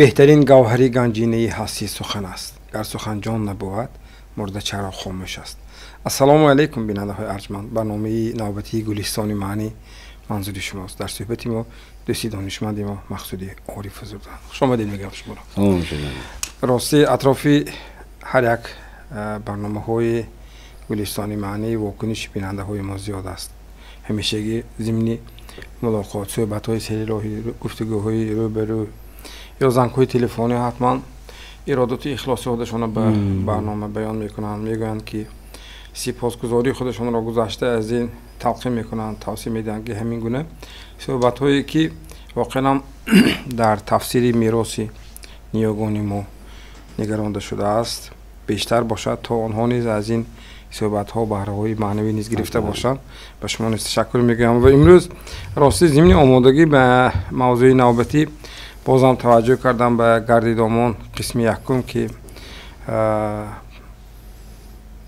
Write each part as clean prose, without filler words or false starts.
Беҳтарин гавҳари ганҷинаи ҳастӣ сухан аст. Гар сухан ҷон набувад, мурда чаро хомӯш аст. Ассалому алайкум, бинандаҳои арҷманд. Барномаи навбатии Гулистони маънӣ манзури шумост. Дар суҳбати мо дӯсти донишманди мо Мақсуди Ориф ҳузур доранд. Хуш омадед мегӯям шуморо. Ростӣ, атрофи ҳар як барномаҳои Гулистони маънӣ вокуниши бинандаҳои мо зиёд аст. Ҳамешагӣ зимни мулоқот, суҳбатҳои серилоҳӣ, гуфтугӯҳои рӯбарӯ ё зангҳои телефонӣ ҳатман иродату ихлоси худашонро ба барнома баён мекунанд. Мегӯянд, ки сипосгузории худашонро гузашта аз ин талқин мекунанд, тавсия медиҳанд, ки ҳамин гуна суҳбатҳое, ки воқеан дар тафсири мероси ниёгони мо нигаронда шудааст, бештар бошад, то онҳо низ аз ин суҳбатҳо баҳраҳои маънавӣ низ гирифта бошанд. Ба шумо низ ташаккур мегӯям. Ва имрӯз, ростӣ, зимни омодагӣ ба мавзӯи навбатӣ бозам таваҷҷӯҳ кардам ба Гарди домон, қисми якум, ки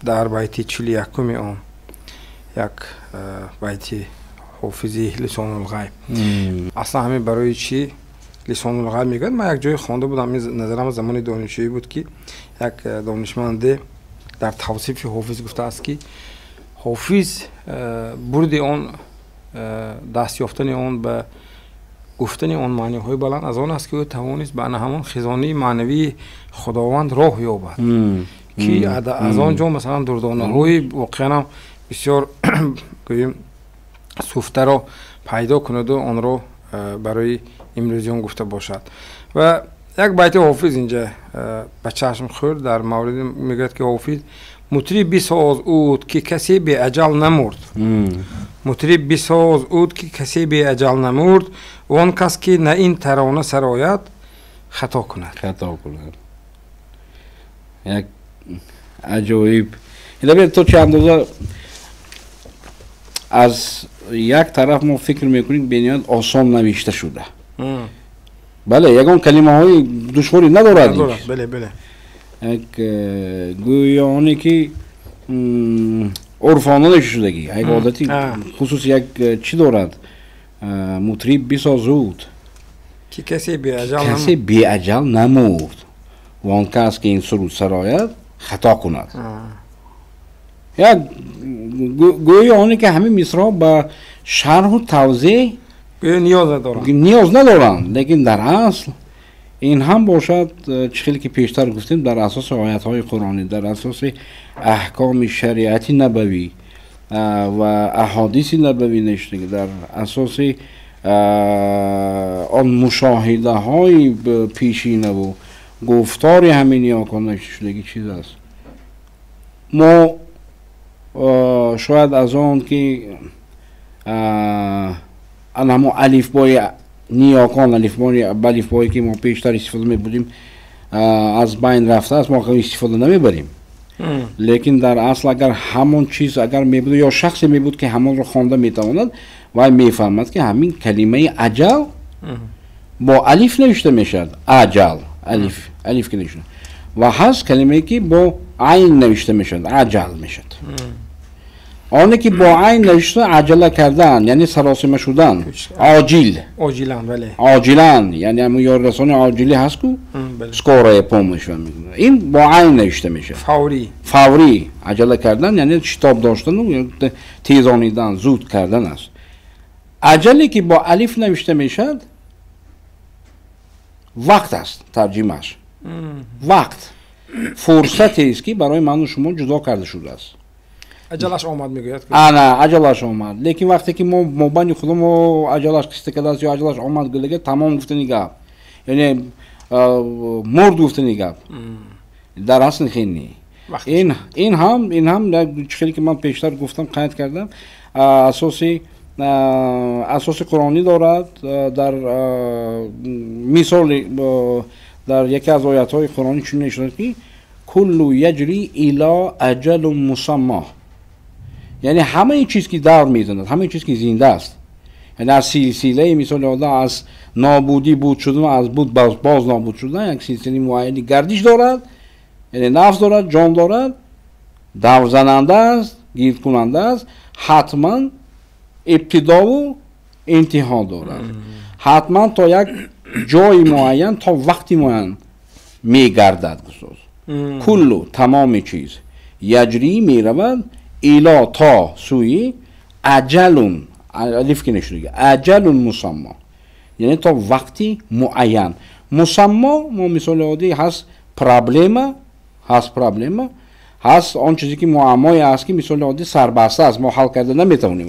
дар байти 41-уми он як байти Ҳофизи Лисонулғайб. Аслан ҳамин барои чӣ Лисонулғайб мегӯяд? Ман як ҷое хонда будам, назарам замони донишҷӯӣ буд, ки як донишманде дар тавсифи Ҳофиз гуфтааст, ки Ҳофиз бурди он, даст ёфтани он ба гуфтани он маъниҳои баланд аз он аст, ки ӯ тавонист ба ана ҳамон хизонаи маънавии Худованд роҳ ёбад, ки аз он ҷо, масалан, дурдонаҳои воқеанам бисёр, гӯем, суфтаро пайдо кунаду онро барои имрӯзиён гуфта бошад. Ва як байти Ҳофиз инҷа ба чашм хӯрд, дар мавриди мегӯяд, ки Ҳофиз: «Мутриб, бисоз уд, ки касе беаҷал намурд. Мутриб, бисоз уд, ки касе беаҷал намурд. Он кас, ки на ин тарона сарояд, хато кунад». Хато кунад. Як аҷоиб. То чӣ андоза аз як тараф мо фикр мекунем, бениҳоят осон навишта шуда. Бале, ягон калимаҳои душворӣ надорад. Як гӯёне ки урфона навишта шудагӣ, як одати хусуси, як чӣ дорад: «Мутриб, бисоз уд, ки касе беаҷал касе беаҷал намурд. Ва он кас, ки ин суруд сарояд, хато кунад». Як гӯё оне ки ҳамин мисраъ ба шарҳу тавзеҳ ниёз надоранд. Ниёз надоранд, лекин дар асл ин ҳам бошад, чӣ хеле ки пештар гуфтем, дар асоси оятҳои қуръонӣ, дар асоси аҳкоми шариати набавӣ ва аҳодиси набавӣ навиштагӣ, дар асоси он мушоҳидаҳои пешинаву гуфтори ҳамин ниёкон навишта шудагӣ чиз аст. Мо шояд аз он ки ан ҳамон алифбои ниёкон, алифбое ки мо пештар истифода мебудем, аз байн рафтааст, мо истифода намебарем, лекин дар асл агар ҳамон чиз агар мебуд ё шахсе мебуд, ки ҳамонро хонда метавонад, вай мефаҳмад, ки ҳамин калимаи аҷал бо алиф навишта мешавад, аҷал, алиф, алиф ки навишта, ва ҳаст калимае, ки бо айн навишта мешавад, аҷал мешавад. Оне ки бо айн навишта, аҷала кардан, яъне саросима шудан, оҷил. Оҷилан, бале. Оҷилан, яъне ҳамун ёрирасони оҷилӣ ҳаст ку, скорая помощь, ин бо айн навишта мешавад. Фаврӣ. Фаврӣ, аҷала кардан, яъне шитоб доштану тезонидан, зуд кардан аст. Аҷале ки бо алиф навишта мешавад, вақт аст, тарҷимааш вақт, фурсатест, ки барои ману шумо ҷудо карда шудааст. Аҷалаш омад, мегӯяд. Ана, аҷалаш омад. Лекин вақте ки мо мобайни худамо аҷалаш қиста кардааст ё аҷалаш омад гулага, тамом гуфтани гап, яъне мурд гуфтани гап, дар асл хел не. Ин ҳам чӣ хеле ки ман пештар гуфтам, қайд кардам, асоси қуръонӣ дорад. Дар мисоли дар яке аз оятҳои қуръонӣ чунин шудааст, ки كل يجري إلى أجل مسمى, яъне ҳамаи чиз, ки давр мезанад, ҳамаи чиз, ки зинда аст, яъне аз силсилаи, мисоли одам, аз нобудӣ буд шудан, аз буд боз нобуд шудан, як силсилаи муайяни гардиш дорад, яъне нафс дорад, ҷон дорад, даврзананда аст, гирдкунанда аст, ҳатман ибтидову интиҳо дорад, ҳатман то як ҷои муайян то вақти муайян мегардад. Гуфтааст куллу тамоми чиз яҷрӣ меравад ило то сӯи аҷалун алиф ки нишуд аҷалун мусаммо, яъне то вақти муайян. Мусаммо мо мисоли оддӣ ҳаст проблема, ҳаст проблема, ҳаст он чизе ки муаммое аст ки мисоли оддӣ сарбаста аст, мо ҳал карда наметавонем,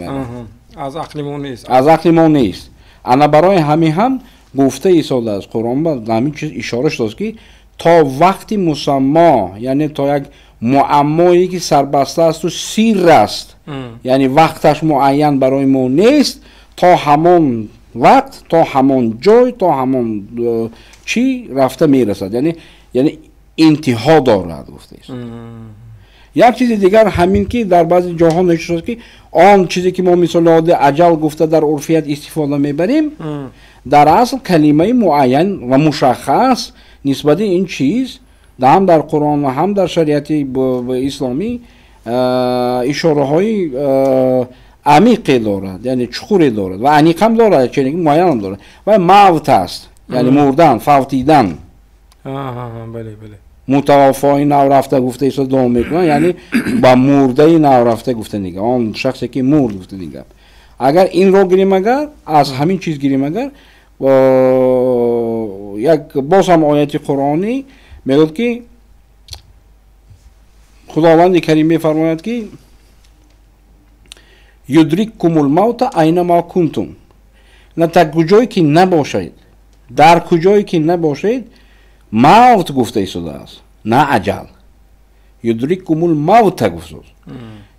аз ақли мо нест, аз ақли мо нест. Ана барои ҳамин ҳам гуфта истодааст Қуръон ба ҳамин чиз ишора шудааст ки то вақти мусаммо, яъне то як муаммое ки сарбаста асту сир аст, яъне вақташ муайян барои мо нест, то ҳамон вақт, то ҳамон ҷой, то ҳамон чӣ рафта мерасад, яъне интиҳо дорад гуфтааст. Як чизи дигар ҳамин ки дар баъзе ҷоҳо навишта ки он чизе ки мо мисоли оддӣ аҷал гуфта дар урфият истифода мебарем, дар асл калимаи муайян ва мушаххас нисбати ин чиз ҳам дар Қуръон ва ҳам дар шариати исломӣ ишораҳои амиқе дорад, яъне чуқуре дорад ва аниқ ҳам дорад, чунки муайянам дорад. Ва мавт аст, яъне мурдан, фавтидан. Мутаваффои наврафта гуфта исто дуо мекунанд, яъне ба мурдаи наврафта гуфта нига, он шахсе ки мурд гуфта нига. Агар инро гирем, агар аз ҳамин чиз гирем, агар як боз ҳам ояти қуръонӣ мегӯяд ки Худованди Карим мефармояд ки юдриккумул мавта айнама кунтум, на дар куҷое ки набошед, дар куҷое ки набошед, мавт гуфта истодааст, на аҷал. Юдриккумул мавта гуфтааст.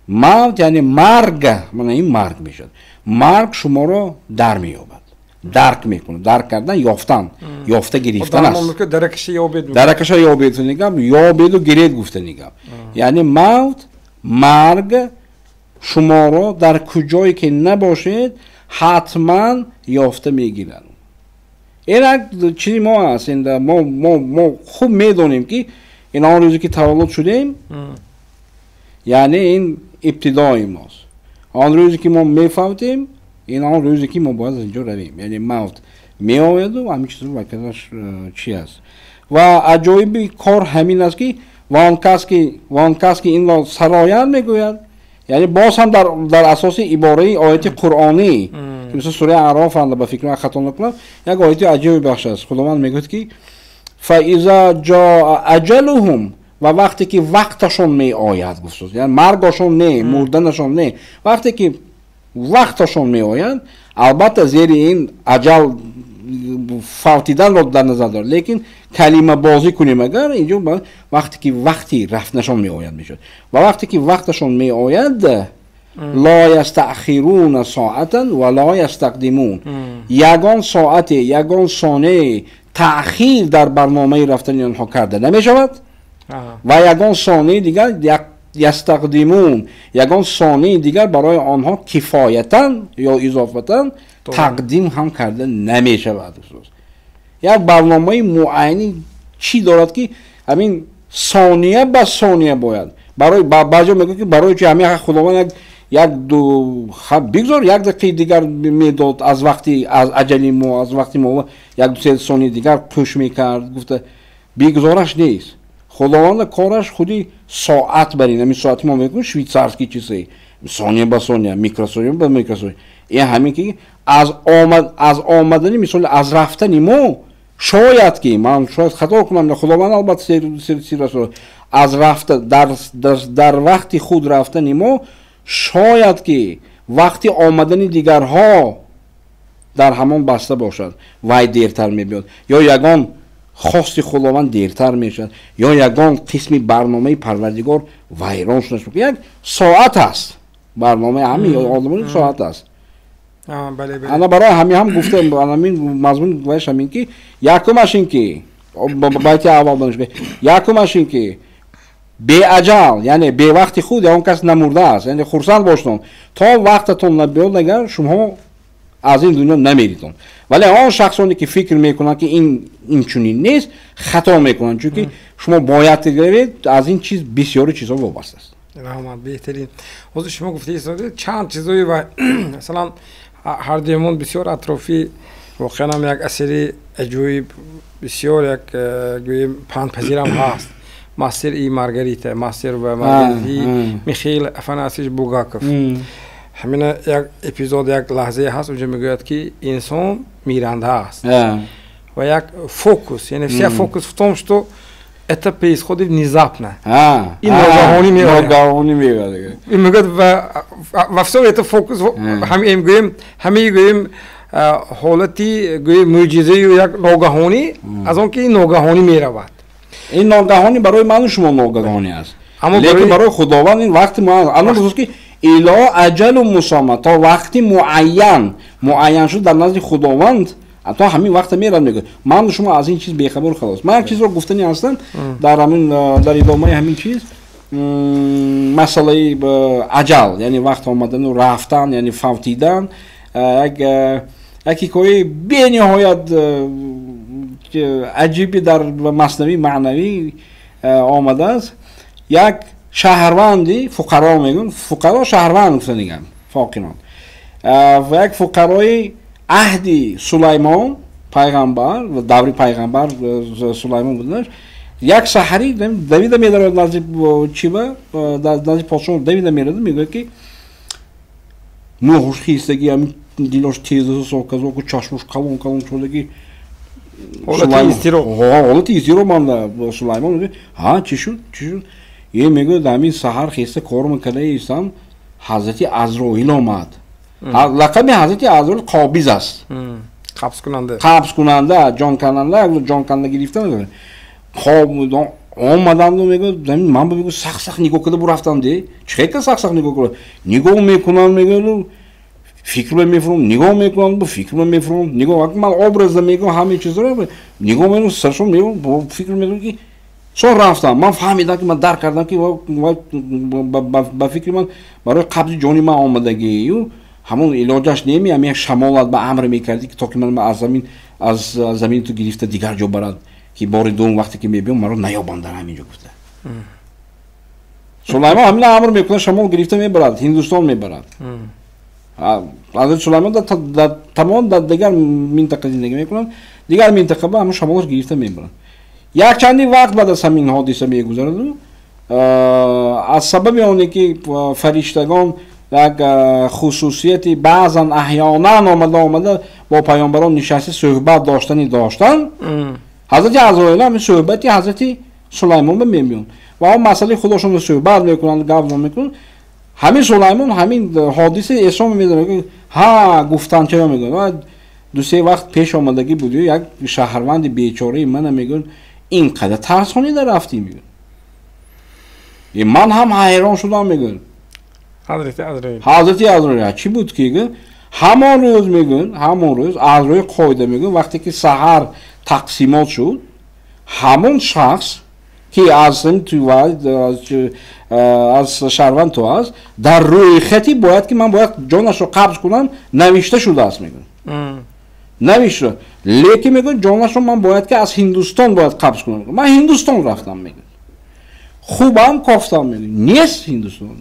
Мавт яъне марг, мана ин марг мешавад. Марг шуморо дар меёбад, дарк мекунад. Дарк кардан, ёфтан, ёфта гирифтан аст. Даракаша ёбед нигам, ёбеду гиред гуфта нигам. Яъне мавт, марг шуморо дар куҷое ки набошед ҳатман ёфта мегирад. Ин як чизи мо аст. Мо хуб медонем ки ин он рӯзе ки таваллуд шудем, яъне ин ибтидои мост. Он рӯзе ки мо мефавтем, ин он рӯзе ки мо бояд аз инҷо равем, яъне мавт меояду ҳамин чизро вакилаш чи аст. Ва аҷоиби кор ҳамин аст ки ва он кас ки инро сароянд мегӯяд, яъне боз ҳам дар асоси ибораи ояти қуръонӣ ки мисол сураи Аъроф анда ба фикр ман хато накунам, як ояти аҷибе бахш аст. Худованд мегӯяд ки фаиза ҷаа аҷалуҳум, ва вақте ки вақташон меояд, гуфтааст, яъне маргашон не, мурданашон не, вақте ки вақташон меояд, албатта зери ин аҷал фавтиданро дар назар дорад, лекин калимабозӣ кунем агар инҷо вақте ки вақти рафтанашон меояд мешавад. Ва вақте ки вақташон меояд, ло ястаъхируна соатан ва ло ястақдимун, ягон соате, ягон сонияе таъхир дар барномаи рафтани онҳо карда намешавад ва ягон сонияи дигар ястақдимун, ягон сонияи дигар барои онҳо кифоятан ё изофатан тақдим ҳам карда намешавад. Як барномаи муайяни чӣ дорад ки ҳамин сония ба сония бояд барои баъзеҳо мегӯянд ки барои чи ҳамин Худованд як ду бигзор як дақиқаи дигар медод аз вақти аз аҷали мо, аз вақти мо як ду се сонияи дигар пӯш мекард, гуфта бигзораш нест. Худованд кораш худи соат бар ин, ҳамин соати мо мегӯем швейцарский чизе, сония ба сония, микросония ба микросония. Ин ҳамин ки аз омадани мисол аз рафтани мо шояд ки ман шояд хато кунам, Худованд албатта сир аст, аз рафта дар вақти худ рафтани мо шояд ки вақти омадани дигарҳо дар ҳамон баста бошад, вай дертар мебиёд, ё ягон хости Худованд дертар мешавад, ё ягон қисми барномаи Парвардигор вайрон шуда. Як соат аст барномаи ҳамин одамон, соат аст. Ана барои ҳамин ҳам гуфтем, ҳамин мазмун вайш ҳамин ки якумаш ин ки байти аввал дониш, якумаш ин ки беаҷал, яъне бевақти худ ягон кас намурдааст, яъне хурсанд боштон то вақтатон набиёд, агар шумо аз ин дунё намеридон. Вале он шахсоне ки фикр мекунанд ки ин инчунин нест, хато мекунанд, чунки шумо бояд равед, аз ин чиз бисёри чизҳо вобаста аст. Раҳмат, беҳтарин. Ҳозир шумо гуфтаед чанд чизое ва масалан ҳардуямон бисёр атрофи Воқеан ҳам як асари аҷоиб, бисёр як гӯем пандпазирам ҳаст. Мастер и Маргарита, Мастер ва Маргарити Михаил Афанасьевич Булгаков. Ҳамина як эпизод, як лаҳзае ҳаст, унҷо мегӯяд, ки инсон миранда аст. Ва як фокус, яъне вся фокус в том, что это происходит внезапно. И ногаҳонӣ меояд. Ногаҳонӣ меояд. И мегӯяд, во всем это фокус, ҳамин гӯем, ҳамаи гӯем ҳолати гӯем мӯъҷизаю як ногаҳонӣ аз он ки ин ногаҳонӣ меравад. Ин ногаҳонӣ барои ману шумо ногаҳонӣ аст, лекин барои Худованд ин вақти муайян. Аллоҳ гуфт, ки ило аҷалу мусамма, то вақти муайян, муайян шуд дар назди Худованд, то ҳамин вақта мерад. Мегӯяд, ману шумо аз ин чиз бехабар, халос. Ман як чизро гуфтанӣ ҳастам дар ҳамин, дар идомаи ҳамин чиз, масъалаи аҷал, яъне вақт омадану рафтан, яъне фавтидан. Як ҳикояи бениҳоят аҷибе дар Маснавии маънавӣ омадааст. Як шаҳрванди фуқаро, мегӯн фуқаро, шаҳрванд гуфта нигам фоқирон, ва як фуқарои аҳди Сулаймон пайғамбар, даври пайғамбар Сулаймон будаш. Як саҳарӣ давида медарояд назди чиба, назди подшоҳ давида мерада, мегӯяд, ки нӯҳуш хистагӣ, ҳамин дилош тезасу соказоку, чашмош калон калон шудагӣ. Ҳолати изтироб манда. Сулаймон: «Ҳа, чӣ шуд, чӣ шуд?» Е, мегӯяд, ҳамин саҳар хеста корма карда истам, ҳазрати Азроил омад. Лақаби ҳазрати Азроил Қобиз аст. Қабзкунанда. Қабзкунанда, ҷонкананда, ҷонканда гирифта омаданду. Мегӯяд, ман мегӯ сахт сахт нигоҳ карда бурафтам де. Чӣ хел сахт сахт нигоҳ карда? Нигоҳ мекунам, мегӯяд, фикр мефурам, нигоҳ мекунам, фикр мефурам, нигоҳ, ман образа мегӯям, ҳамаи чизро нигоҳ мекунам, саршон мегӯям, фикр мекунам, ки со рафтам. Ман фаҳмидам, ки ман дарк кардам, ки ба фикри ман барои қабзи ҷони ман омадагию ҳамон илоҷаш неми, ҳамин як шамолат ба амр мекардӣ, ки то ки ман аз замин, аз замини ту гирифта дигар ҷо барад, ки бори дуввум вақте ки мебиём, маро наёбанд дар ҳамин ҷо, гуфта. Сулаймон ҳамина амр мекунад, шамол гирифта мебарад, Ҳиндустон мебарад. Ҳазрати Сулаймон дар тамом дар дигар минтақа зиндагӣ мекунанд, дигар минтақа ба ҳамон шамолаш гирифта мебарад. Якчанди вақт баъд аз ҳамин ҳодиса мегузараду, аз сабаби оне ки фариштагон як хусусияти баъзан аҳёнан омада омада бо паёмбарон нишаста суҳбат доштани доштанд, ҳазрати Азроил ҳамин суҳбати ҳазрати Сулаймон ба мебиёнд ва он масъалаи худошонро суҳбат мекунанд, гап мекунанд. Ҳамин Сулаймон ҳамин ҳодиса эҳсом мезанад. Ҳа, гуфтан чаро мегӯяд, ду-се вақт пеш омадагӣ буд, як шаҳрванди бечораи мана, мегӯяд, ин қадар тарсонида рафтӣ, мегӯяд. Ман ҳам ҳайрон шудам, мегӯяд. Ҳазрати Азроил чӣ буд, ки ҳамон рӯз, мегӯяд, ҳамон рӯз аз рӯи қоида, мегӯяд, вақте ки саҳар тақсимот шуд, ҳамон шахс ки аз шаҳрванд ту аст, дар рӯйхати бояд ки ман бояд ҷонашро қабз кунам, навишта шудааст, мегӯяд, навишта. Лекин, мегӯяд, ҷонашро ман бояд ки аз Ҳиндустон бояд қабз кунам. Ман Ҳиндустон рафтам, мегӯяд, хубам кофтам, мегӯяд, нест, Ҳиндустон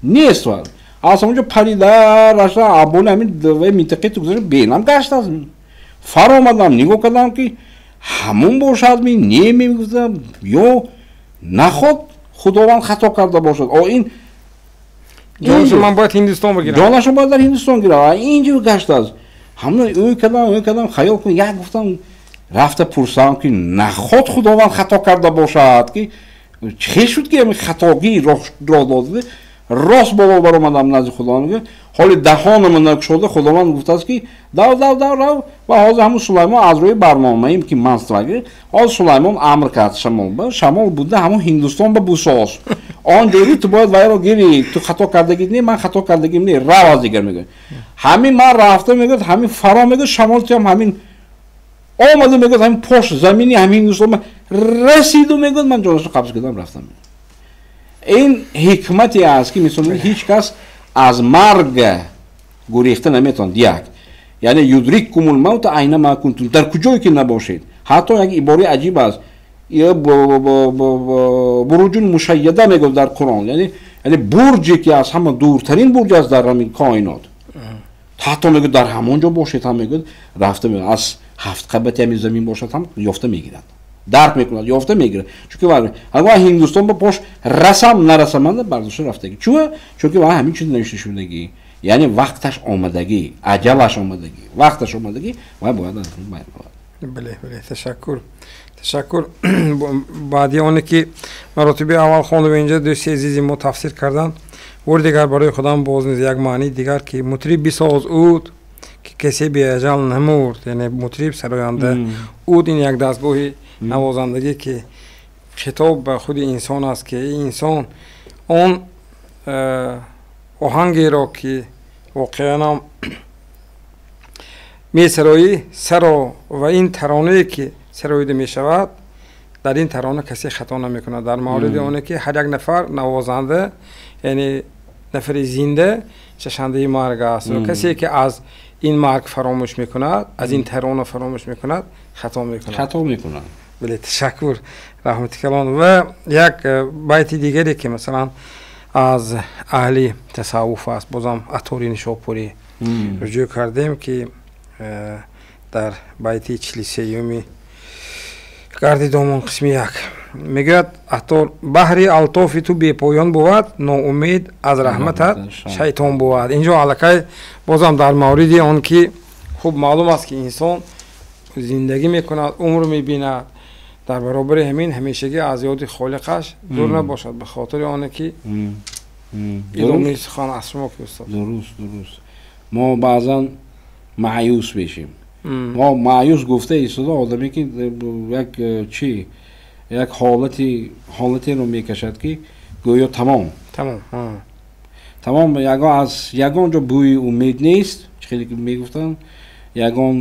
нест. Аз ҳамонҷо парида рафта, аболи ҳамин минтақаи ту гузашта, бенам гаштааст. Фаромадам, нигоҳ кардам, ки ҳамон бошад ми не, мегуфтам, ё наход Худованд хато карда бошад. О, ин ҷонашо ман бояд Ҳиндустон бигирам. Ҷонашо бояд дар Ҳиндустон гирам, инҷо гаштааст. Ҳамон ӯй кардам, ӯй кардам, хаёл кун, як гуфтам, рафта пурсам, ки наход Худованд хато карда бошад, ки чӣ шуд, ки ҳамин хатогӣ роҳ дод. Рост боло баромадам назди Худованд, ҳоли даҳонама накушода, Худованд гуфтааст, ки дав, дав, дав, рав. Ва ҳозир ҳамун Сулаймон аз рӯи барномаем, ки ман ҳозир Сулаймон амр кард шамол ба шамол буда, ҳамун Ҳиндустон ба бусоз, он ҷойи ту бояд вайро гирӣ. Ту хато кардагӣ не, ман хато кардагим не, рав аз дигар, мегӯяд. Ҳамин ман рафта, мегӯяд, ҳамин фаро, мегӯяд, шамол туям ҳамин омада, мегӯяд, ҳамин пош замини ҳамин Ҳиндустон расиду, мегӯяд, ман ҷонашро қабз кардам, рафтам. Ин ҳикмате аст, ки мисол ҳеҷ кас аз марг гурехта наметавонад. Як, яъне юдриккумул мавта айнама кунтум, дар куҷое ки набошед. Ҳатто як ибораи аҷиб аст, буруҷун мушайяда мегӯяд дар Қуръон, яъне бурҷе ки аз ҳама дуртарин бурҷ аст дар ҳамин коинот. Ҳатто мегӯяд дар ҳамон ҷо бошед ҳам мегӯяд рафта аз ҳафт қабати ҳамин замин бошад ҳам ёфта мегирад. Дарк мекунад, ёфта мегирад. Чунки ва Ҳиндустон ба пош расам нарасаманда бардошта рафтагӣ. Чуа? Чунки ва ҳамин чиз навишта шудагӣ. Яъне вақташ омадагӣ, аҷалаш омадагӣ, вақташ омадагӣ ва бояд аз ин байн равад. Бале, бале, ташаккур. Ташаккур. Баъди оне ки маротиби аввал хондам инҷа дӯсти азизи мо тафсир карданд, бори дигар барои худам боз низ як маънии дигар ки мутриб бисоз уд ки касе беаҷал намурд, яъне мутриб сароянда, уд ин як дастгоҳи навозандагӣ ки хитоб ба худи инсон аст ки инсон он оҳангеро ки воқеан месароӣ саро ва ин таронае ки сароида мешавад дар ин тарона касе хато намекунад. Дар мавриди оне ки ҳар як нафар навозанда, яъне нафари зинда чашандаи марг аст ва касе ки аз ин марг фаромӯш мекунад, аз ин тарона фаромӯш мекунад, хато мекунад. Хато мекунад. Бале, ташаккур, раҳмати калон. Ва як байти дигаре ки масалан аз аҳли тасаввуф аст, бозам Аттори Нишопурӣ руҷӯъ кардем ки дар байти 43-юми гарди домон қисми 1 мегӯяд Аттор: баҳри алтофи ту бепоён бувад, ноумед аз раҳматат шайтон бувад. Инҷо аллакай бозам дар мавриди он ки хуб маълум аст ки инсон зиндагӣ мекунад, умр мебинад, дар баробари ҳамин ҳамешагӣ аз ёди холиқаш дур набошад, ба хотири оне ки идомаи сухан аз шумо ки устод. Дуруст, дуруст. Мо баъзан маъюс мешем. Мо маъюс гуфта истода одаме ки як чи як ҳолатеро мекашад ки гӯё тамом. Тамом. Тамом, ягон аз ягон ҷо бӯи умед нест, чӣ хеле ки мегуфтанд, ягон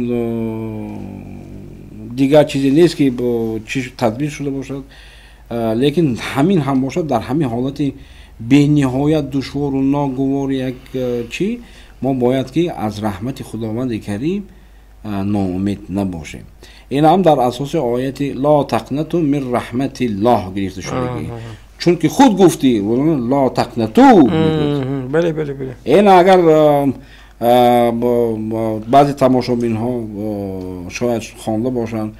дигар чизе нест ки чи тадбир шуда бошад, лекин ҳамин ҳам бошад дар ҳамин ҳолати бениҳоят душвору ногувор як чи мо бояд ки аз раҳмати Худованди Карим ноумед набошем. Ин ҳам дар асоси ояти ло тақнату мин раҳматиллоҳ гирифта шудагӣ. Чунки худ гуфтӣ ло тақнату. Бале, бале, бале. Ин агар баъзе тамошобинҳо шояд хонда бошанд,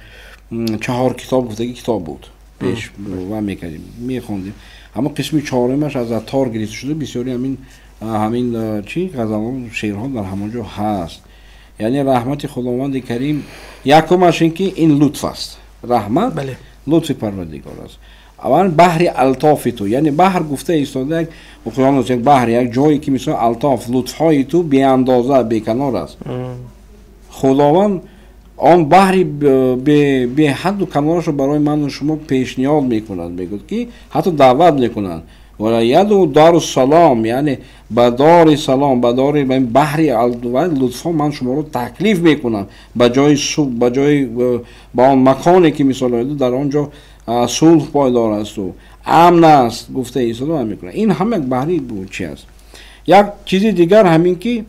4 китоб гуфтагӣ китоб буд пеш ва мекардем, мехондем. Аммо қисми 4-умаш аз Аттор гирифта шуда, бисёри ҳамин чи ғазалҳо, шеърҳо дар ҳамон ҷо ҳаст. Яъне раҳмати Худованди Карим якумаш ин ки ин лутф аст. Раҳмат лутфи Парвардигор аст. Аввал баҳри алтофи ту, яъне баҳр гуфта истода як уқёнус, як баҳр, як ҷое ки мисол алтоф, лутфҳои ту беандоза, беканор аст. Худованд он баҳри беҳадду канорашро барои ману шумо пешниҳод мекунад, мегӯяд ки ҳатто даъват мекунад. Ва яду дару салом, яъне ба дори салом, ба дори баҳри лутфҳо ман шуморо таклиф мекунам ба ҷои сулҳ, ба ҷои ба он маконе ки мисол дар он ҷо сулҳ пойдор асту амн аст, гуфта истода мекунад. Ин ҳам як баҳри чи аст. Як чизи дигар ҳамин ки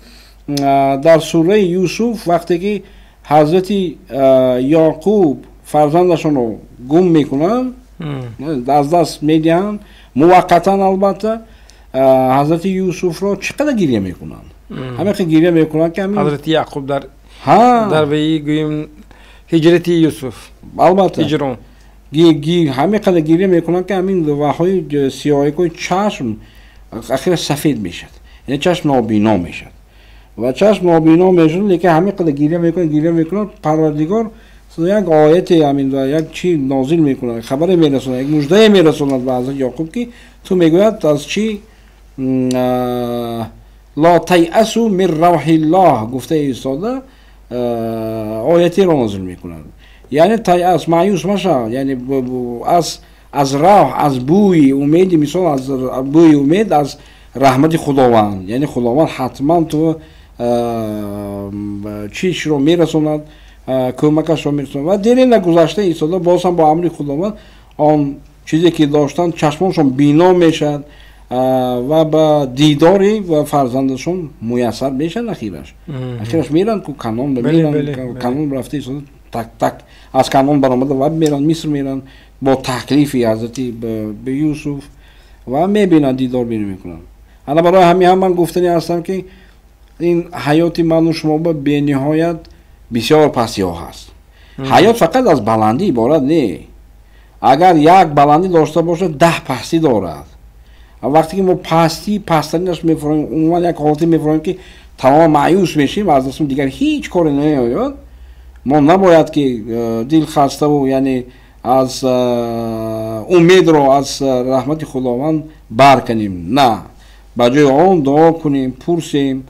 дар сураи Юсуф вақте ки ҳазрати Яъқуб фарзандашонро гум мекунанд, аз даст медиҳанд, муваққатан албатта, ҳазрати Юсуфро чӣ қадар гиря мекунанд? Ҳамин қадар гиря мекунанд ки ҳазрати Яъқуб дар ваи гӯем ҳиҷрати Юсуф, албатта ҳиҷрон ҳамин қадар гиря мекунанд ки ҳамин ваҳои сиёҳикои чашм ахира сафед мешавад, яъне чашм нобино мешавад ва чашм нобино мешавад, лекин ҳамин қадар гиря мекунанд, гиря мекунанд, Парвардигор як ояте ҳамин як чи нозил мекунад, хабаре мерасонад, як муждае мерасонад ба ҳазрати Яъқуб ки ту мегӯяд аз чи ло тайасу мин равҳиллоҳ гуфта истода оятеро нозил мекунад. Яъне тайас, маъюс машав, яъне аз равҳ, аз бӯи умеди, мисол аз бӯи умед аз раҳмати Худованд, яъне Худованд ҳатман ту чишро мерасонад, кӯмакашро мерасонад. Ва дере нагузашта истода боз ҳам бо амри Худованд он чизе ки доштанд чашмоншон бино мешавад ва ба дидори ва фарзандашон муяссар мешавад. Ахираш меранд ку Канон меранд, Канон рафта истода так так аз Канон баромада ва меранд Миср меранд бо таклифи ҳазрати Юсуф ва мебинанд, дидор мекунанд. Ана барои ҳамин ҳам ман гуфтани ҳастам ки Ин ҳаёти ману шумо ба бениҳоят бисёр пастиҳо ҳаст. Ҳаёт фақат аз баландӣ иборат не. Агар як баландӣ дошта бошад, 10 пастӣ дорад. Вақте ки мо пастӣ пасттаринаш мефуроем, умуман як ҳолате мефуроем, ки тамом маъюс мешем, аз дастм дигар ҳеҷ коре намеояд. Мо набояд ки дилхаставу, яъне аз умедро аз раҳмати Худованд барканем. На, ба ҷои он дуо кунем, пурсем,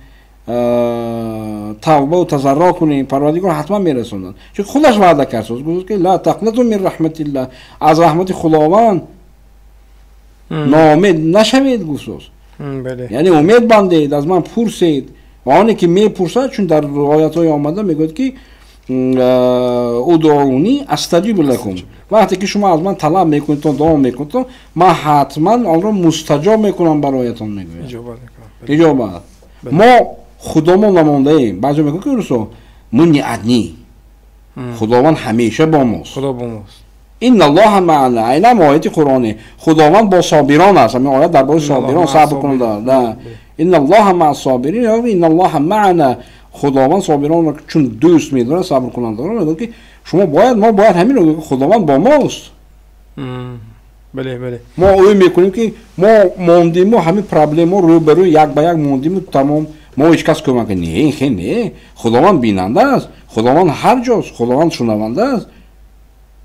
тавбаву тазарруъ кунем, Парвардигор ҳатман мерасонад. Чун худаш ваъда кард, гуфт ки ла тақнату мин раҳматиллаҳ, аз раҳмати Худованд ноумед нашавед, гуфт. Яъне умед бандед, аз ман пурсед. Ва оне ки мепурсад, чун дар ривоятҳое омада мегӯяд ки удъуни астаҷиб лакум, вақте ки шумо аз ман талаб мекунедтон, дуо мекунедтон, ман ҳатман онро мустаҷоб мекунам бароятон, мегӯяд. Иҷобат. Мо худомо намондаем. Баъзе мегӯянд ки русо мы не одни, Худованд ҳамеша бо мост. Худо бо мост. Инналлоҳа маъна, айнан ояти Қуръонӣ. Худованд бо собирон аст. Ҳамин оят дар бораи собирон, сабр кунанда. Инналлоҳа маъа собирин, инналлоҳа маъна. Худованд собиронро чун дӯст медорад, сабркунандаро мегӯяд ки шумо бояд, мо бояд ҳаминро гӯем, Худованд бо мост. Бале, бале. Мо ӯ мекунем ки мо мондиму ҳамин проблемо рӯбарӯ як ба як мондиму тамом, мо ҳеҷ кас кӯмак не, хе не. Худованд бинанда аст, Худованд ҳар ҷост, Худованд шунаванда аст.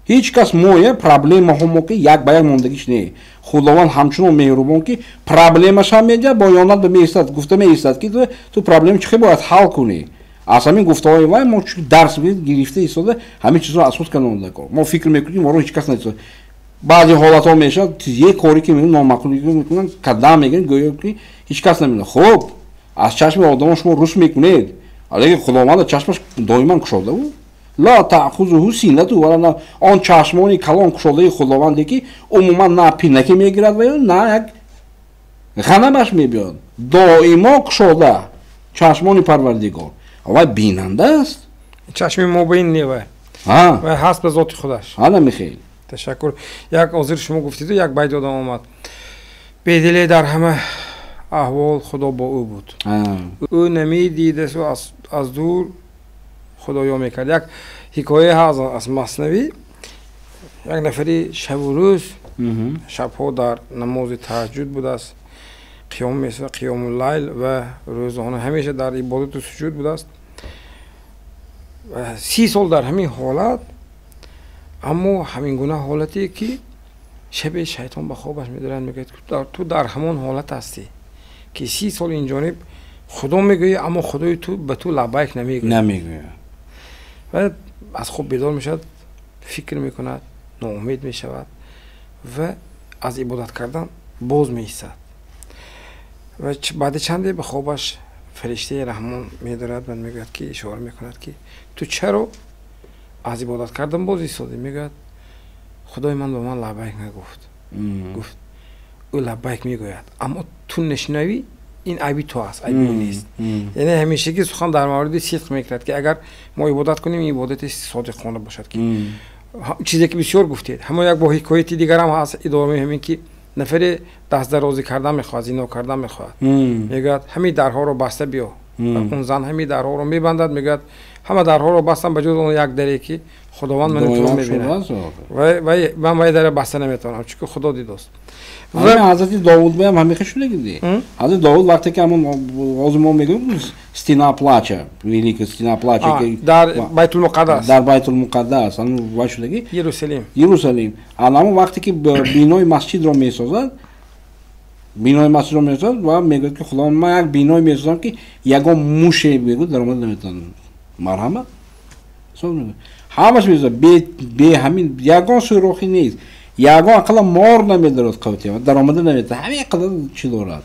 Ҳеҷ кас моя проблемаҳо мо ки як ба як мондагиш не. Худованд ҳамчунон меҳрубон ки проблемашам медиҳад, бо ёнат ба меистад, гуфта меистад ки ту проблема чӣ хел бояд ҳал кунӣ. Аз ҳамин гуфтаҳои вай мо дарс гирифта истода ҳамин чизро аз худ карда кор. Мо фикр мекунем, моро ҳеҷ кас надиста. Баъзе ҳолатҳо мешавад, як коре ки номаъқул мекунанд, кадам мегиранд, гӯё ки ҳеҷ кас намедонад. Хуб, аз чашми одамон шумо рус мекунед, лекин Худованд чашмаш доиман кушода буд. Ла таъхузуҳу синату вала на, он чашмони калон кушодаи Худованде ки умуман на пинаке мегирад ва на як ғанамаш мебиёд, доимо кушода чашмони Парвардигор. Вай бинанда аст. Чашми мобайн не вай. Вай ҳаст ба зоти худаш. Ана михел. Ташаккур. Як ҳозир шумо гуфтиду як байт ёдам омад. Бедиле дар ҳама аҳвол Худо бо ӯ буд. Ӯ намедидасу аз дур Худоё мекард. Як ҳикоя ҳаст аз Маснавӣ. Як нафари шабу рӯз, шабҳо дар намози таҳаҷҷуд будааст, қиём месозад, қиёму лайл, ва рӯзона ҳамеша дар ибодату суҷуд будааст. 30 сол дар ҳамин ҳолат, аммо ҳамин гуна ҳолате ки шабе шайтон ба хобаш медорад, мегӯяд ту дар ҳамон ҳолат ҳастӣ ки 30 сол ин ҷониб Худо мегӯяд, аммо Худои ту ба ту лаббайк намегӯяд. Намегӯяд. Ва аз хоб бедор мешавад, фикр мекунад, ноумед мешавад ва аз ибодат кардан боз меистад. Ва баъди чанде ба хобаш фариштаи Раҳмон медорад ва мегӯяд ки ишора мекунад ки ту чаро аз ибодат кардан боз истодӣ? Мегӯяд Худои ман ба ман лаббайк нагуфт. Гуфт ӯ лаббайк мегӯяд, аммо ту нашунавӣ, ин айби ту аст, айби ӯ нест. Яъне ҳамешагӣ сухан дар мавриди сидқ мекунад ки агар мо ибодат кунем, ибодати содиқона бошад, ки чизе ки бисёр гуфтед. Ҳамон як бо ҳикояти дигарам ҳаст идомаи ҳамин ки нафаре дастдарозӣ кардан мехоҳад, зино кардан мехоҳад, мегӯяд ҳамин дарҳоро баста биё. Он зан ҳамин дарҳоро мебандад, мегӯяд ҳама дарҳоро бастам ба ҷуз он як даре ки Худованд ману туро мебинад, ва ман вай дара баста наметавонам, чунки Худо дидост. Ҳазрати Довуд баям ҳамин шудагиди. Ҳазрати Довуд вақте ки ҳамон ҳозир мо мегӯем стена плача, великая стена плача, дар Байтулмуқаддас, дар Байтулмуқаддас ҳамон вай шудаги Иерусалим, Иерусалим. Ҳамон вақте ки бинои масҷидро месозад, бинои масҷидро месозад ва мегӯяд ки Худованд, ман як биное месозам ки ягон муше мегӯяд даромада наметавонад. Марҳамат, ҳамаш месозад, бе ҳамин ягон сӯрохӣ нест, ягон ақалла мор намедарод, қавти даромада наметавонад, ҳамин қадар чӣ дорад.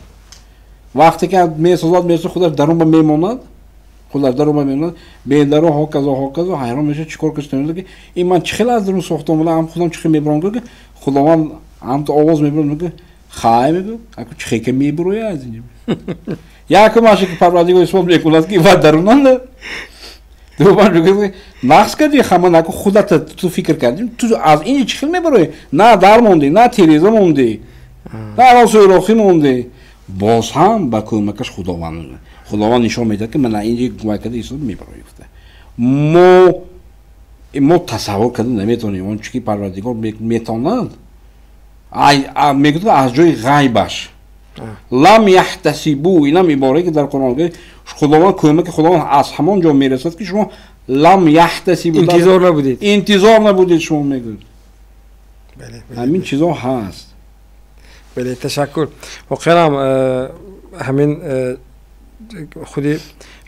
Вақте ки месозад, месозад, худаш дарунба мемонад, худаш дарунба мемонад, бедаро ҳоказо ҳоказо ҳайрон мешавад, чӣ кор кардам ки ин ман чӣ хел аз дарун сохта омадам, ҳам худам чӣ хел мебарам, ки Худованд ҳамто овоз мебарад, мегӯяд хай, мегӯяд аку чӣ хел ка мебуроя аз инҷо. Якум аше ки Парвардигор исбот мекунад ки ва дарунанда. Дуввум мегӯяд нақс кардӣ, ҳама наку худата ту фикр кардӣ, ту аз инҷо чӣ хел мебароӣ? На дар мондӣ, на тиреза мондӣ, на сӯрохӣ мондӣ. Боз ҳам ба кӯмакаш Худованд. Худованд нишон медиҳад, ки мана инҷа вай карда истода мебарояд гуфта. Мо тасаввур карда наметавонем он чи ки Парвардигор метавонад. Мегӯяд аз ҷои ғайбаш. Лам яҳтасибу, инам иборае ки дар Қуръон Худованд кӯмаки Худованд аз ҳамон ҷо мерасад, ки шумо лам яҳтасибу, интизор набудед, интизор набудед, шумо мегӯед. Ҳамин чизо ҳаст. Бале, ташаккур. Воқеан ҳамин худи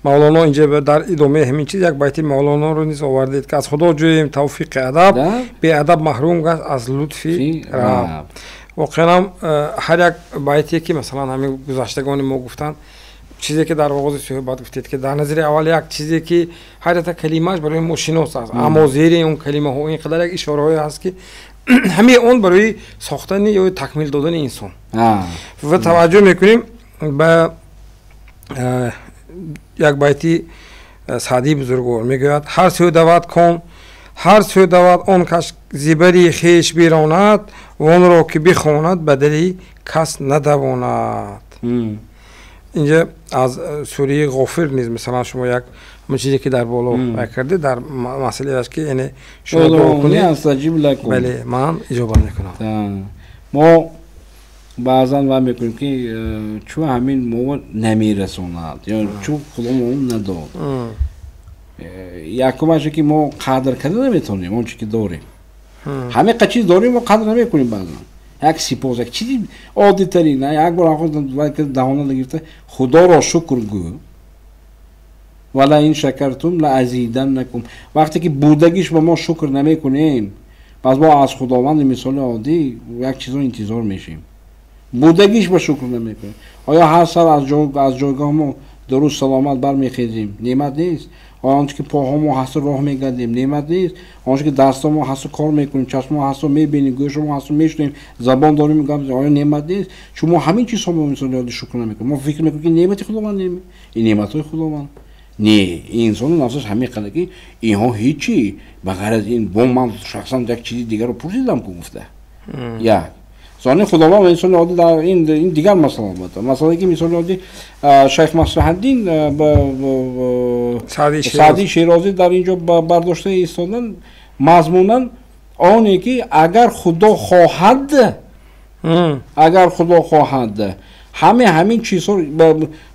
Мавлоно инҷа дар идомаи ҳамин чиз як байти Мавлоноро низ овардед, ки аз Худо ҷӯем тавфиқи адаб, беадаб маҳрум гашт аз лутфи Раб. Воқеан ҳар як байте ки масалан ҳамин гузаштагони мо гуфтанд, чизе ки дар оғози суҳбат гуфтед, ки дар назари аввал як чизе ки ҳар якта калимааш барои мо шинос аст, аммо зери он калимаҳо ин қадар як ишораҳое ҳаст, ки ҳамаи он барои сохтани ё такмил додани инсон. Ва таваҷҷӯҳ мекунем ба як байти Саъдии бузургвор, мегӯяд: ҳар сӯ давад кон, ҳар сӯ давад он кас зибари хеш биронад, вонро ки бихонад ба дили кас надавонад. Инҷа аз сураи Ғофир низ масалан шумо як ҳамон чизе ки дар боло кардед дар масъалааш, ки яъне шумо дуо кунед, бале, ман иҷобат мекунам. Мо баъзан ва мекунем, ки чун ҳамин мо намерасонад ё чун Худо мо надод. Якумаше ки мо қадр карда наметавонем он чи ки дорем. Ҳамин чиз дорем, мо қадр намекунем баъзан. Як сипос, як чизи оддитарин, як бор даҳона нагирифта Худоро шукр гӯ. Вала ин шакартум ла азиданнакум. Вақте ки будагиш ба мо шукр намекунем, пас мо аз Худованди мисоли оддӣ як чизро интизор мешем. Будагиш ба шукр намекунем. Оё ҳар сар аз ҷойгоҳ мо дуруст саломат бармехезем? Неъмат нест. Оё он чи ки поҳо мо ҳасту роҳ мегардем, неъмат нест? Он чи ки дастҳо мо ҳасту кор мекунем, чашмо ҳасту мебинем, гӯшо мо ҳасту мешунавем, забон дорем, гап, оё неъмат нест? Чун мо ҳамин чизҳо мо инсон ёди шукр намекунем. Мо фикр мекунем, ки неъмати Худованд неъмат, ин неъматҳои Худованд. Не, инсони нафсаш ҳамин қадар, ки инҳо ҳечи, ба ғайр аз ин бо ман шахсан як чизи дигарро пурсидам ку гуфта. Як зони Худованд ва инсони оддӣ дар ин дигар масъала албатта. Масъалае ки мисоли оддӣ Шайх Маслаҳаддин Саъдии Шерозӣ дар инҷо бардошта истодан, мазмунан оне ки агар Худо хоҳад, агар Худо хоҳад, ҳамин чизҳо,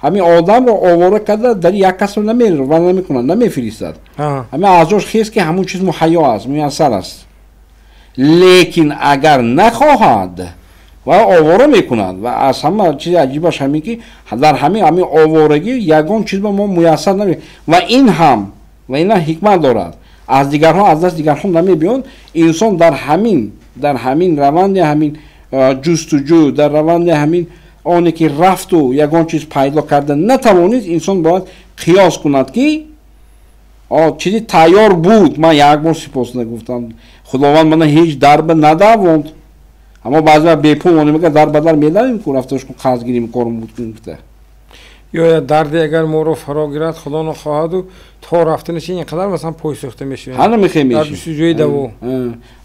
ҳамин одамро овора карда дар як касро ва намекунад, намефиристад. Ҳамин аз ҷош хест, ки ҳамон чиз муҳайё аст, муяссар аст. Лекин агар нахоҳад ва овора мекунад. Ва аз ҳама чизи аҷибаш ҳамин, ки дар ҳамин оворагӣ ягон чиз ба мо муяссар наме. Ва ин ҳам, ва ин ҳикмат дорад, аз дигарҳо, аз даст дигарҳо намебиёд. Инсон дар ҳамин раванди ҳамин ҷустуҷӯ, дар раванди ҳамин оне ки рафту ягон чиз пайдо карда натавонист, инсон бояд қиёс кунад, ки чизи тайёр буд. Ман як бор сипос нагуфтам, Худованд мана ҳеҷ дарба надавонд. Аммо баъзе вақт бепул монем, дар ба дар медавем, ку рафташ ку қарз гирем, корм буд кунем гуфта. Ё дарде агар моро фаро гирад, Худо нахоҳаду, то рафтанаш ин қадар масалан пой сӯхта мешавем. Ҳана мехоҳем дар ҷустуҷӯи даво.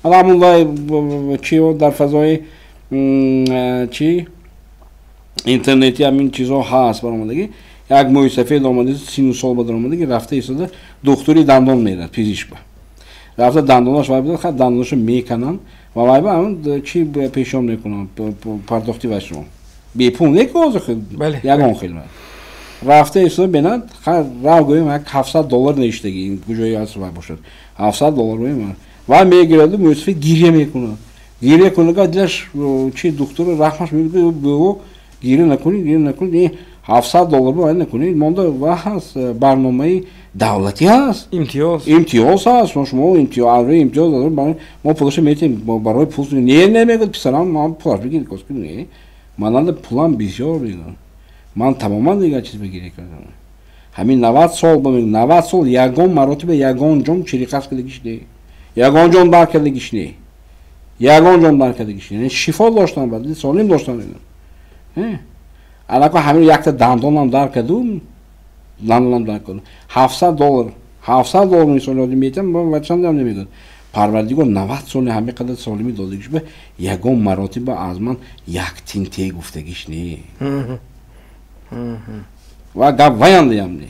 Ҳала ҳамон вай чи дар фазои чи интернети ҳамин чизҳо ҳаст баромадагӣ. Як мӯи сафед омада, сину сол ба даромадагӣ, рафта истода духтури дандон мерад, пизишк ба. Рафта дандонаш вай буда, ха дандонаша мекананд ва вай ба ҳамон чи пешон мекунанд, пардохти вайшон. Бепул не ки ҳозир ягон хел. Рафта истода бинад, ха рав гӯем як $700 неиштагӣ, ин куҷое ҳаст вай бошад. $700 гӯем. Вай мегираду мӯи сафед гиря мекунад. Гиря кунад, дилаш чи духтур раҳмаш мегӯяд, бо гиря накунед, гиря накунед, $700 бо накунед, монда ва ҳаст барномаи давлатӣ ҳаст. Имтиёз. Имтиёз ҳаст. Шумо имтиёз доред, мо пулашо метиҳем барои пул. Не, не мегӯяд писарам, ман пулаш бигир, не. Ман пулам бисёр мегӯям. Ман тамоман дигар чиз бигирӣ кардам. Ҳамин 90 сол, 90 сол ягон маротиба ягон ҷон чириқас кардагиш не. Ягон ҷон дар кардагиш не. Ягон ҷон дар кардагиш не. Шифо доштан, баъд солим доштан. Алака ҳамин якта дандонам дар кардум, дандонам дар кардум. $700, $700 мисол ёдим метам, ва чандам намедод. Парвардигор 90 соли ҳамин қадар солимӣ додагиш ба ягон маротиба аз ман як тин те гуфтагиш не. Ва гап ваяндаям не.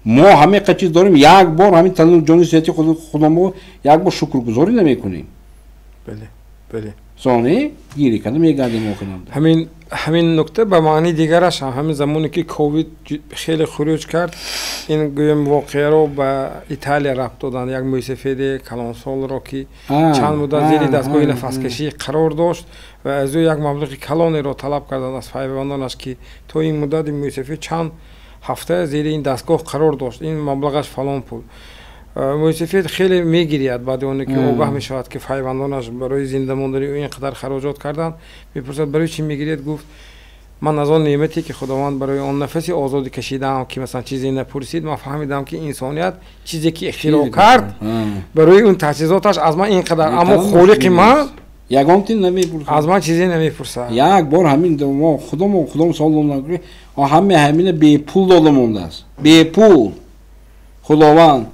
Мо ҳамин чиз дорем, як бор ҳамин тану ҷони сиҳати худомо як бор шукргузорӣ намекунем. Сони гирӣ карда мегардем охирам. Ҳамин нукта ба маънии дигараш ҳам ҳамин замоне ки ковид хеле хуруҷ кард, ин гӯем воқеаро ба Италия рабт доданд. Як мӯйсафеди калонсолро ки чанд муддат зери дастгоҳи нафаскашӣ қарор дошт ва аз ӯ як маблағи калонеро талаб карданд аз пайвандонаш, ки то ин муддат ин мӯйсафед чанд ҳафта зери ин дастгоҳ қарор дошт, ин маблағаш фалон пул. Мӯйсафед хеле мегирияд баъди оне ки огаҳ мешавад ки пайвандонаш барои зинда мондани ӯ ин қадар хароҷот карданд. Мепурсад барои чӣ мегирияд? Гуфт ман аз он неъмате ки Худованд барои он нафаси озодӣ кашидаам, ки масалан чизе напурсид, ман фаҳмидам ки инсоният чизе ки ихтироъ кард барои он таҷҳизоташ аз ман ин қадар, аммо холиқи ман ягон тин намепурсад, аз ман чизе намепурсад. Як бор ҳамин мо худомо савол додам, ҳаме ҳамина бепул дода мондааст, бепул. Худованд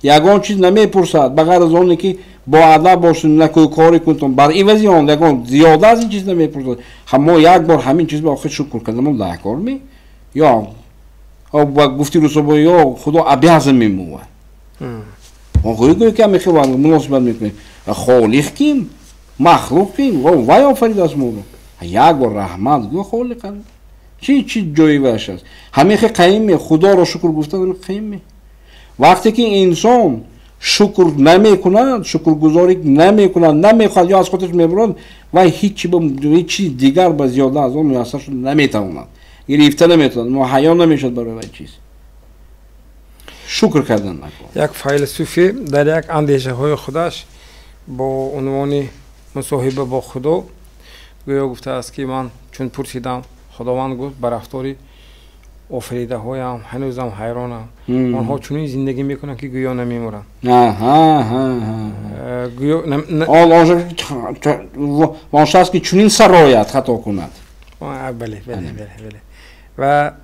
ягон чиз намепурсад ба ғайр аз оне ки бо адаб бошед, накӯкорӣ кунтон, бар ивази он ягон зиёда аз ин чиз намепурсад. Мо як бор ҳамин чиз ба охир шукр кардам, даҳкор ме ё ба гуфти русобо ё Худо обязан мемувад. Гӯй ки ҳаме хел муносибат мекунем. Холиқ ким, махлуқ ким, вай офаридааст моро. Як бор раҳмат гӯ холиқ чи ҷои ваш аст. Ҳамин хел қаим Худоро шукр гуфтан қаим. Вақте ки инсон шукр намекунад, шукргузорӣ намекунад, намехоҳад ё аз худаш мебурад, вай ҳеҷ чиз дигар ба зиёда аз он муяссар шуда наметавонад, гирифта наметавонад, муҳайё намешавад барои вай чиз. Шукр кардан накун. Як файласуфе дар як андешаҳои худаш бо унвони мусоҳиба бо Худо гӯё гуфтааст ки ман чун пурсидам, Худованд гуфт ба рафтори офаридаҳоям ҳанӯзам ҳайронам, онҳо чунин зиндагӣ мекунанд ки гӯё намемуранд. Он шахс ки чунин сарояд хато кунад. Бале, бале, бале. Ва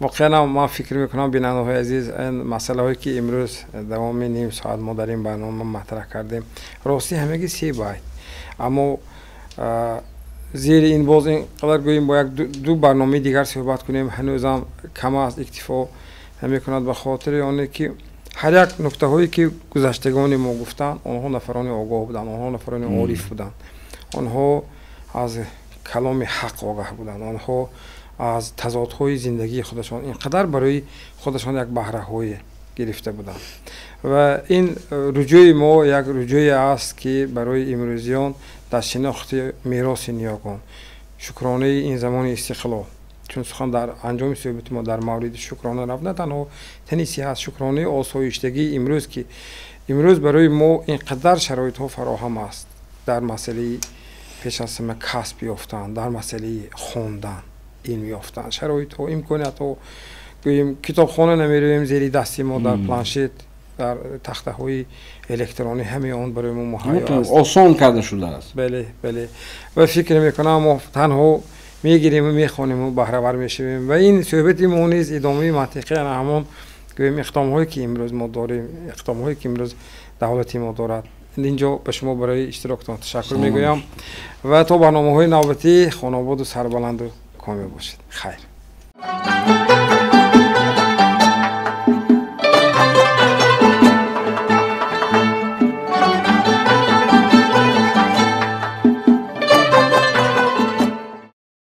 воқеан ман фикр мекунам бинандаҳои азиз, ин масъалаҳое ки имрӯз давоми ним соат мо дар ин барнома матраҳ кардем, ростӣ ҳамагӣ се байт, аммо зери ин боз ин қадар гӯем бо як ду барномаи дигар суҳбат кунем ҳанӯзам кам аст, иктифо намекунад, ба хотири оне ки ҳар як нуктаҳое ки гузаштагони мо гуфтанд, онҳо нафарони огоҳ буданд, онҳо нафарони ориф буданд, онҳо аз каломи ҳақ огаҳ буданд, онҳо аз тазодҳои зиндагии худашон ин қадар барои худашон як баҳраҳое гирифта буданд. Ва ин руҷӯи мо як руҷӯе аст ки барои имрӯзиён дар шинохти мероси ниёгон, шукронаи ин замони истиқлол, чун сухан дар анҷоми суҳбати мо дар мавриди шукрона рафт, на танҳо тани сиҳат, шукронаи осоиштагии имрӯз, ки имрӯз барои мо ин қадар шароитҳо фароҳам аст дар масъалаи пеш аз ҳама касб ёфтан, дар масъалаи хондан, илм ёфтан, шароитҳо, имкониятҳо, гӯем китобхона намеравем, зери дасти мо дар планшет, дар тахтаҳои электронӣ ҳамаи он барои мо муҳайё аст, осон карда шудааст. Бале, бале. Ва фикр мекунам мо танҳо мегирем ва мехонем ва баҳравар мешавем. Ва ин суҳбати мо низ идомаи мантиқӣ ана ҳамон гӯем иқдомҳое ки имрӯз мо дорем, иқдомҳое ки имрӯз давлати мо дорад. Инҷо ба шумо барои иштироктон ташаккур мегӯям ва то барномаҳои навбатӣ хонободу сарбаланду комёб бошед. Хайр.